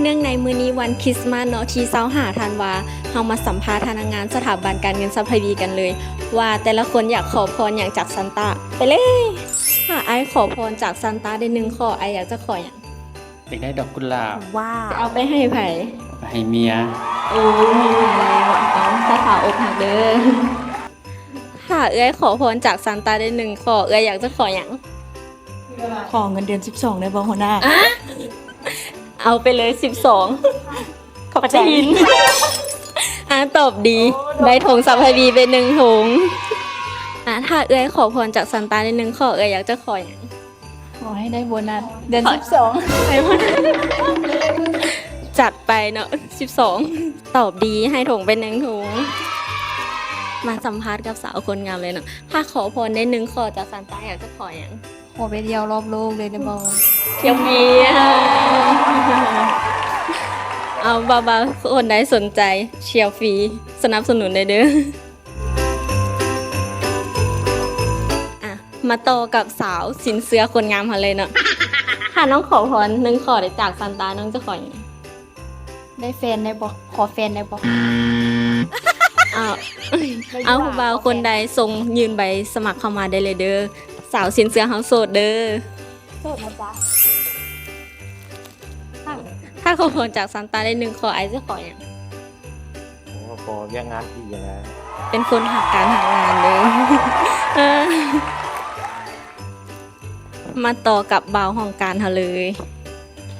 ເນື່ອງໃນມື້ນີ້ວັນຄຣິສມາສເນາະ ທີຊາວຫ້າທັນວາ, ເຮົາມາສຳພາດພະນັກງານສະຖາບັນການເງິນຊັບພະວີກັນເລີຍ ວ່າແຕ່ລະຄົນຢາກຂໍພອນຫຍັງຈາກຊານຕາ. ໄປເລີຍ. ຖ້າອ້າຍຂໍພອນຈາກຊານຕາໄດ້ໜຶ່ງຂໍ້, ອ້າຍຢາກຈະຂໍຫຍັງ? ຢາກໄດ້ດອກກຸຫຼາບ. ວ້າວ. ຈະເອົາໄປໃຫ້ໃຜ? ເອົາໄປໃຫ້ເມຍ. ໂອ້ ມີເມຍແລ້ວ. ເອົາ ສາວອົກຫັກເດີ້. ຖ້າເອື້ອຍຂໍພອນຈາກຊານຕາໄດ້ໜຶ່ງຂໍ້, ເອື້ອຍຢາກຈະຂໍຫຍັງ? ຂໍເງິນເດືອນສິບສອງໄດ້ບໍ່ ຫົວໜ້າ? ເອົາໄປເລີຍສິບສອງ. ຂອບໃຈ. ປະຕິທິນ. ອາ ຕອບດີ. ໂອ້ ໄດ້ຖົງຊັບພະວີໄປໜຶ່ງຖົງ. ອາ ຖ້າເອື້ອຍຂໍພອນຈາກຊານຕາໄດ້ໜຶ່ງຂໍ້, ເອື້ອຍຢາກຈະຂໍຫຍັງ? ຂໍໃຫ້ໄດ້ໂບນັດເດືອນສິບສອງ. ຈັດໄປເນາະ ສິບສອງ. ຕອບດີ ໃຫ້ຖົງໄປໜຶ່ງຖົງ. ມາສຳພາດກັບສາວຄົນງາມເລີຍເນາະ. ຖ້າຂໍພອນໄດ້ໜຶ່ງຂໍ້ຈາກຊານຕາ, ຢາກຈະຂໍຫຍັງ? ຂໍໄປທ່ຽວລອບໂລກເລີຍໄດ້ບໍ່? ທ່ຽວຟຣີ. ເອົາ ບ່າວໆຄົນໃດສົນໃຈທ່ຽວຟຣີ ສະໜັບສະໜູນໄດ້ເດີ້. ອະ ມາຕໍ່ກັບສາວສິນເຊື່ອຄົນງາມເຮົາເລີຍເນາະ. ຖ້ານ້ອງຂໍພອນໜຶ່ງຂໍ້ໄດ້ຈາກຊານຕາ, ນ້ອງຈະຂໍຫຍັງ? ໄດ້ແຟນໄດ້ບໍ່? ຂໍແຟນໄດ້ບໍ່? ອ້າວ ເອົາ ຜູ້ບ່າວຄົນໃດສົ່ງຍື່ນໃບສະໝັກເຂົ້າມາໄດ້ເລີຍເດີ້. ສາວສິນເຊື່ອເຮົາໂສດເດີ້. ໂສດນະຈ໊ະ. ຖ້າຂໍພອນຈາກຊານຕາໄດ້ໜຶ່ງຂໍ້, ອ້າຍຈະຂໍຫຍັງ? ໂອ້ ຂໍວຽກງານດີຫັ້ນແຫຼະ. ເປັນຄົນຮັກການຮັກງານເດີ້. ເອີ ມາຕໍ່ກັບບ່າວຫ້ອງການເຮົາເລີຍ.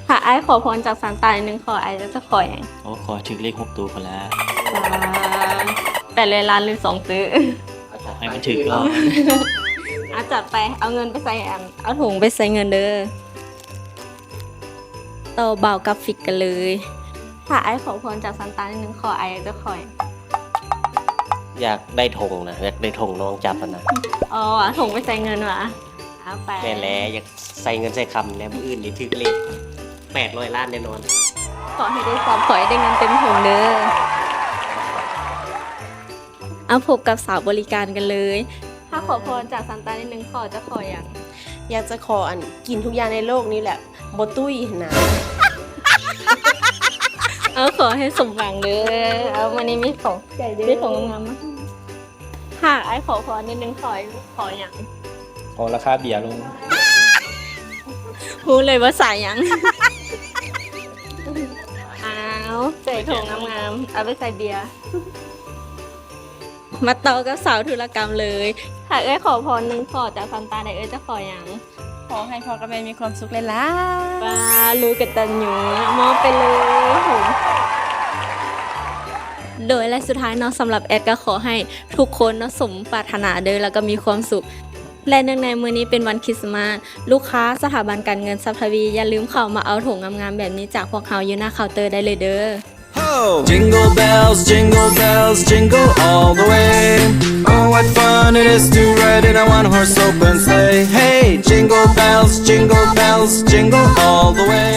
ຖ້າອ້າຍຂໍພອນຈາກຊານຕາໄດ້ໜຶ່ງຂໍ້, ອ້າຍຈະຂໍຫຍັງ? ໂອ້ ຂໍໃຫ້ຖືກເລກຫົກໂຕພຸ້ນລະ. ສາ ແປດຮ້ອຍລ້ານ ຫຼື ສອງຕື້? ຂໍໃຫ້ມັນຖືກກ່ອນ. ອາ ຈັດໄປ. ເອົາເງິນໄປໃສ່ ອັນ ເອົາຖົງໄປໃສ່ເງິນເດີ້. ຕໍ່ບ່າວກາຟິກກັນເລີຍ. ຖ້າອ້າຍຂໍພອນຈາກຊານຕາໜຶ່ງຂໍ້, ອ້າຍຈະຂໍຫຍັງ? ຢາກໄດ້ຖົງນະ, ຢາກໄດ້ຖົງນ້ອງຈັບຫັ້ນນະ. ອໍ ເອົາຖົງໄປໃສ່ເງິນຫວາ? ເອົາໄປ. ແມ່ນແຫຼະ, ຢາກໃສ່ເງິນໃສ່ຄຳແຫຼະ, ມື້ອື່ນນີ້ຖືກເລກແປດຮ້ອຍລ້ານແນ່ນອນ. ຂໍໃຫ້ໄດ້ຊັບ, ຂໍໃຫ້ໄດ້ເງິນເຕັມຖົງເດີ້. ເອົາ ພົບກັບສາວບໍລິການກັນເລີຍ. ຖ້າຂໍພອນຈາກຊານຕາໄດ້ໜຶ່ງຂໍ້, ຈະຂໍຫຍັງ? ຢາກຈະຂໍ ອັນ ກິນທຸກຢ່າງໃນໂລກນີ້ແຫຼະ, ບໍ່ຕຸ້ຍຫັ້ນນະ. ເອົາ ຂໍໃຫ້ສົມຫວັງເດີ້. ເອົາ ມື້ນີ້ມີຂອງ ໃຈເດີ້ ມີຂອງງາມໆມາໃຫ້. ຫາກອ້າຍຂໍພອນນິດໜຶ່ງ, ຂໍ ຂໍຫຍັງ? ຂໍລາຄາເບຍລົງ. ຮູ້ເລີຍວ່າສາຍຫຍັງ. ອ້າວ ໃສ່ຖົງງາມໆ ເອົາໄປໃສ່ເບຍ. ມາຕໍ່ກັບສາວທຸລະກຳເລີຍ. ຖ້າເອື້ອຍຂໍພອນໜຶ່ງຂໍ້ຈາກຊານຕາໄດ້, ເອື້ອຍຈະຂໍຫຍັງ? ຂໍໃຫ້ພໍ່ກັບແມ່ມີຄວາມສຸກຫຼາຍໆ. ປ້າ ລູກກະຕັນຍູ ມອບໄປເລີຍ. ໂດຍ ແລະ ສຸດທ້າຍເນາະ, ສຳລັບແອດກໍຂໍໃຫ້ທຸກຄົນເນາະ ສົມປາດຖະໜາເດີ້ ແລ້ວກໍມີຄວາມສຸກ. ແລະ ເນື່ອງໃນມື້ນີ້ເປັນວັນຄຣິສມາດ, ລູກຄ້າສະຖາບັນການເງິນຊັບທະວີ ຢ່າລືມເຂົ້າມາເອົາຖົງງາມໆແບບນີ້ຈາກພວກເຮົາຢູ່ໜ້າເຄົາເຕີໄດ້ເລີຍເດີ້. Ho! Jingle bells, jingle bells, jingle all the way. Oh, what fun it is to ride in a one-horse open sleigh. Hey, jingle bells, jingle bells, jingle all the way.